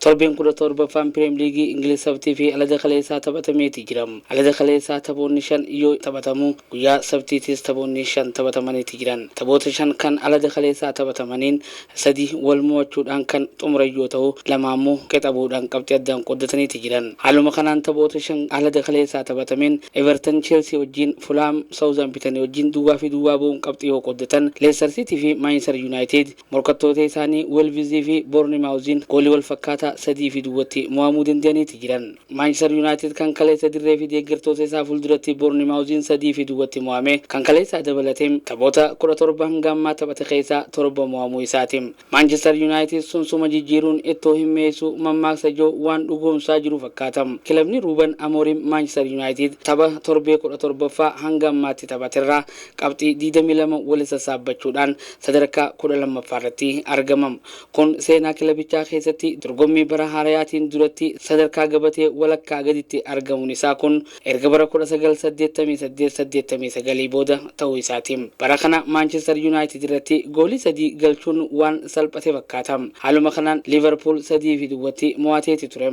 Torbeen 17ffaan Piriim Liigii Ingiliz Sabtii fi Alhada kaleessaa taphatameeti jira. Alhada kaleessaa taphoonni 5 yoo taphatamu, guyyaa Sabtiitis taphoonni 5 taphatamaniiti jiran. Taphoota 5 kan Alhada kaleessaa taphatamaniin 3 wal mo'achuudhaan kan xumuran yoo ta'u, 2 ammoo qixa bu'uudhaan qabxii addaan qooddataniiti jiran. Haaluma kanaan taphoota 5 Alhada kaleessaa taphatameen Evertan Cheelsii wajjiin, Fulhaam Saawuzaampitan wajjiin duwwaa fi duwwaa ba'uun qabxii yoo qooddatan, Leestar Siitii fi Maanchistar Yuunaayitid Morkattoota isaanii Wolvizii fi Boornimaawuziin goolii wal fakkaataa 3 fi duwwatti mo'amuu danda'aniiti jiran. Maanchister Yuunaayitid kan kaleessa dirree fi deeggartoota isaa fuulduratti Boornimaawuziin 3 fi duwwatti mo'ame kan kaleessaa dabalatee taphoota 17 hanga ammaa taphate keessaa 7 mo'amuu isaati. Maanchister Yuunaayitid sunsuma jijjiiruun ittoo hin mi'eessu mammaaksa ijoo waan dhugoomsaa jiru fakkaata. Kilabni Ruuban Amoorim Maanchister Yuunaayitid tapha torbee 17ffaa hanga ammaatti taphaterraa qabxii 22 walitti sassaabbachuudhaan sadarkaa 12ffaa irratti argama. Kun seenaa kilabichaa keessatti dorgommii bara haarayaatiin duratti sadarkaa gabatee walakkaa gaditti argamuun isaa kun erga bara 1988, 89 booda ta'uu isaati. Bara kana Maanchister Yuunaayitid irratti goolii 3 galchuun waan salphate fakkaata. Haaluma kanaan Liivarpuul 3 fi duwwatti mo'ateeti ture.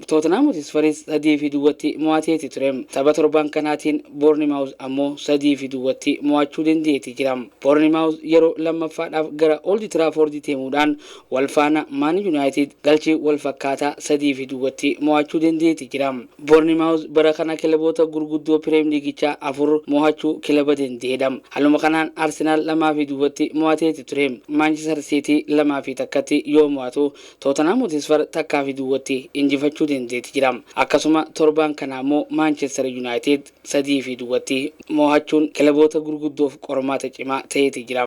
Tootenhaam Hotisfaris 3 fi duwwatti mo'ateeti ture. Tapha torban kanaatiin Boornimaawuz ammoo 3 fi duwwatti mo'achuu danda'eeti jira. Boornimaawuz yeroo lammaffaadhaaf gara Ooldi Tiraafoordi deemuudhaan wal faana Maan Yuunaayitid galchii wal fakkaataa 3 fi duwwatti mo'achuu danda'eeti jira. Boornimaawuz bara kana kilaboota gurguddoo Pireem Liigichaa 4 mo'achuu kilaba danda'edha. Haaluma kanaan Arsenaal 2 fi duwwatti mo'ateeti ture. Maanchistar Siitii 2 fi takkatti yoo mo'atu Tootanhaam Hotisfar takkaa fi duwwatti injifachuu dandeeti jira. Akkasuma torbaan kana ammoo Maanchester Yuunaayitid 3 fi duwwatti moohachuun kilaboota gurguddoof qormaata cimaa ta'eeti jira.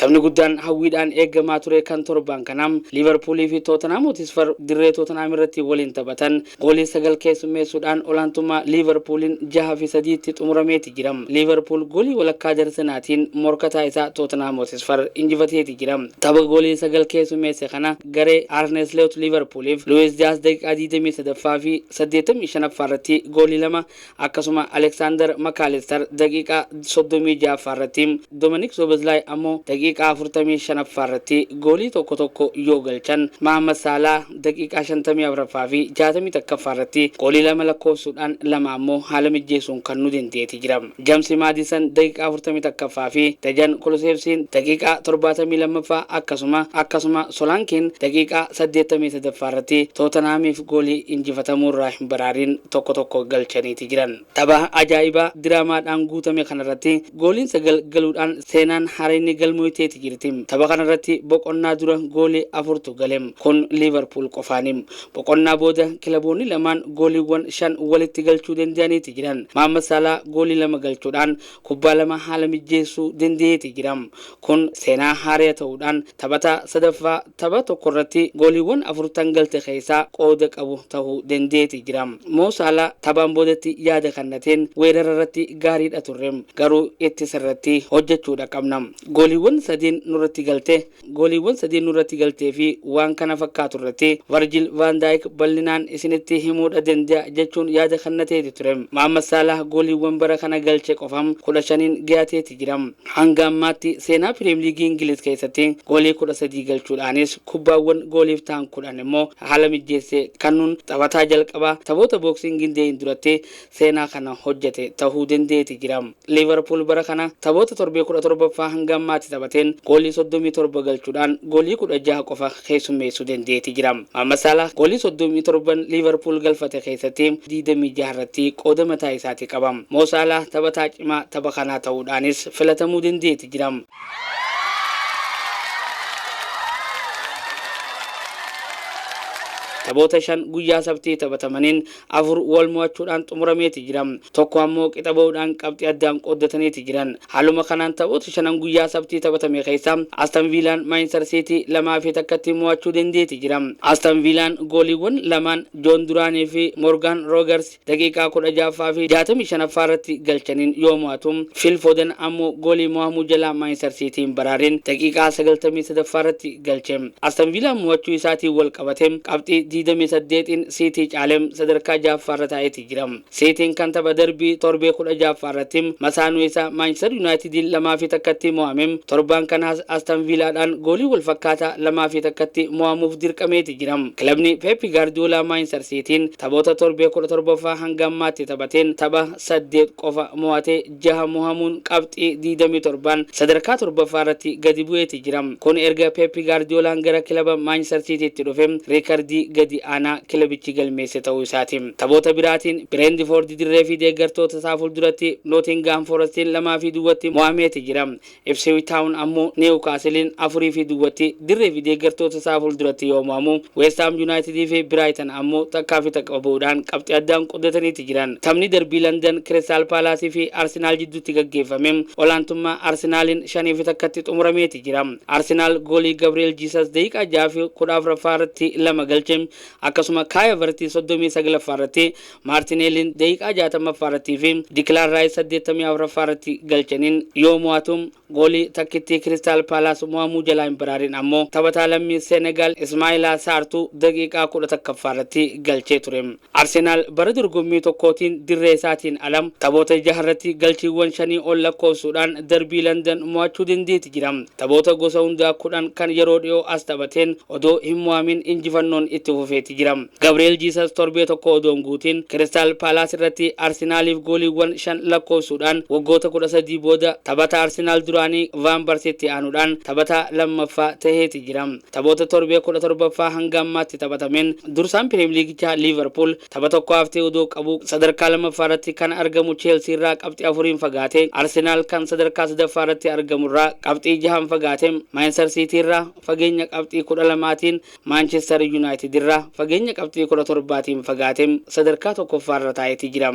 Taphni guddaan hawwiidhaan eegamaa ture kan torbaan kanaa Liivarpuulii fi Tootanhaam Hotisfar dirree Tootanhaam irratti waliin taphatan Goolii 9 keessummeessuudhaan olaantummaa Liivarpuuliin 6 fi 3tti xumurameeti jira. Liivarpuul goolii walakkaa darsanaatiin morkataa isaa Tootenhaam Hotisfar injifateeti jira. Tapha goolii 9 keessummeesse kana garee Arne Sleot Liivarpuuliif Luwiis Diyaas daqiiqaa 23ffaa fi 85ffaa irratti goolii 2 akkasuma Aleksaandar Makaalistar daqiiqaa 36ffaa irratti, Dominik Soboslaay ammoo daqiiqaa 45ffaa irratti goolii tokko tokko yoo galchan, Mahaammad Saalaah daqiiqaa 54ffaa fi 61ffaa irratti goolii 2 lakkoofsuudhaan 2 ammoo haala mijjeessuun kannuu danda'eeti jira. Jamsi Maadisan daqiiqaa 41ffaa fi Dejan Kulusevsiin daqiiqaa 72ffaa akkasuma Solankiin daqiiqaa 83ffaa irratti Tootanhaamiif goolii injifatamuurraa hin baraariin tokko tokko galchaniiti jiran. Tapha ajaa'ibaa diraamaadhaan guutame kanarratti gooliin 9 galuudhaan seenaan haarayni galmooyteeti jirti. Tapha kanarratti boqonnaa dura goolii 4tu gale. Kun Liivarpuul qofaani. Boqonnaa booda kilaboonni lamaan gooliiwwan 5 walitti galchuu danda'aniiti jiran. Mahaammad Saalaa goolii 2 galchuudhaan kubbaa 2 haala mijjeessuu danda'eeti jira. Kun seenaa haaraya ta'uudhaan taphataa sadaffaa tapha tokkorratti gooliiwwan 4 tan galte keessaa qooda qabu tahuu danda'eeti jira. Mo Salah taphaan boodatti yaada kannateen weerara irratti gaariidha turre. Garuu ittisa irratti hojjechuudha qabna. Gooliiwwan sadiin nurratti galte Gooliiwwan sadiin nurratti galtee fi waan kana fakkaatu irratti Varjil Vaan Daayik bal'inaan isinitti himuudha danda'a jechuun yaada kannateeti ture. Mahaammad Saalaah gooliiwwan bara kana galche qofa 15n gayateeti jira. Hanga ammaatti seenaa Piriim Liigii Ingiliz keessatti goolii 13 galchuudhaanis kubbaawwan gooliif tahan 10 immoo haala mijjeessee kannuun taphataa jalqabaa taphoota Booksiingin Deeyin duratti seenaa kana hojjete tahuu danda'eeti jira. Liivarpuul bara kana taphoota torbee 17ffaa hanga ammaatti taphateen goolii 37 galchuudhaan goolii 16 qofa keessummeessuu danda'eeti jira. Mahaammad Saalaah goolii 37n Liivarpuul galfate keessatti 26 irratti qooda mataa isaatii qaba. Moo Saalaah taphataa cimaa tapha kanaa tahuudhaanis filatamuu danda'eeti jira. Taphoota 5 guyyaa Sabtii taphatamaniin 4 wal mo'achuudhaan xumurameeti jira. Tokko ammoo qixa ba'uudhaan qabxii addaan qooddataniiti jiran. Haaluma kanaan taphoota shanan guyyaa Sabtii taphatame keessaa Aston Viilaan Maanchistar Siitii 2 fi takkatti mo'achuu danda'eeti jira. Aston Viilaan gooliiwwan lamaan Joon Duraanii fi Moorgaan Roogers daqiiqaa 16ffaa fi 65ffaa irratti galchaniin yoo mo'atu, Fiil Fooden ammoo goolii mo'amuu jalaa Maanchistar Siitii hin baraariin daqiiqaa 93ffaa irratti galche. Aston Viilaan mo'achuu isaatiin wal qabatee qabxii 28n Siitii caalem sadarkaa ja'affaarra taa'eeti jira. Siitiin kan tapha darbii torbee 16ffaa irratti masaanuu isaa Maanchister Yuunaayitidiin 2 fi 1tti mo'ame torbaan kanaas Aston Viilaadhaan goolii wal fakkaataa 2 fi 1tti mo'amuuf dirqameeti jira. Kilabni Pep Gaardiyoolaa Maanchister Siitiin taphoota torbee 17ffaa hanga ammaatti taphateen tapha saddeet qofa mo'atee jaha mo'amuun qabxii 27n sadarkaa torbaffaa irratti gadi bu'eeti jira. Kun erga Pep Gaardiyoolaan gara kilaba Maanchister Siitiitti dhufe riikardii gadi aanaa kilabichi galmeesse ta'uu isaati. Taphoota biraatiin Bireentifoord dirree fi deeggartoota isaa fuulduratti Nootingaam Forestiin 2 fi 0tti mo'ameeti jira. Ipswich Town ammoo Niwukaasiliin 4 fi 0tti dirree fi deeggartoota isaa fuulduratti yoo mo'amu, West Ham United fi Brighton ammoo 1 fi 1 bahuudhaan qabxii addaan qoddataniiti jiran. Taphni darbii London Crystal Palace fi Arsenaal jidduutti gaggeeffame olaantummaa Arsenaaliin 5 fi 1tti xumurameeti jira. Arsenaal goolii Gabriel Jesus daqiiqaa 6 fi 14ffaa irratti lama galche, akkasuma Kai Havertz 39ffaa irratti, Maartineeliin daqiiqaa 60ffaa irratti fi Declan Rice 84ffaa irratti galchaniin yoo mo'atu, goolii takkittii Kiristaal Paalaas mo'amuu jalaa hin baraarin ammoo taphataa lammii Senegaal Ismaayilaa Saartuu daqiiqaa 11ffaa irratti galchee ture. Arsenaal bara dorgommii tokkootiin dirree isaatiin alam taphoota jaha irratti galchiiwwan shanii ol lakkoofsuudhaan darbii London mo'achuu dandeetti jira. Taphoota gosa hundaa 10 kan yeroo dhiyoo as taphateen odoo hin mo'amin injifannoon itti fufeeti jira. Gabriel Jesus torbee tokko odoo hin guutin Kiristaal Paalaas irratti Arsenaaliif gooliiwwan shan lakkoofsuudhaan waggoota 13 booda taphataa Arsenaal duraanii Vaan Barsiitti aanuudhaan taphataa lammaffaa taheeti jira. Taphoota torbee 17ffaa hanga ammaatti taphatameen dursaan Pirimeer Liigichaa Liivarpuul tapha tokko haftee odoo qabu sadarkaa lammaffaa irratti kan argamu Cheelsii irraa qabxii afuriin fagaate, Arsenaal kan sadarkaa sadaffaa irratti argamu irraa qabxii jahan fagaate, Maanchister Siitii irraa fageenya qabxii 12tiin, Maanchister Yuunaayitid irraa fageenya qabxii 17tiin fagaate sadarkaa tokkoffaa irra taa'eeti jira.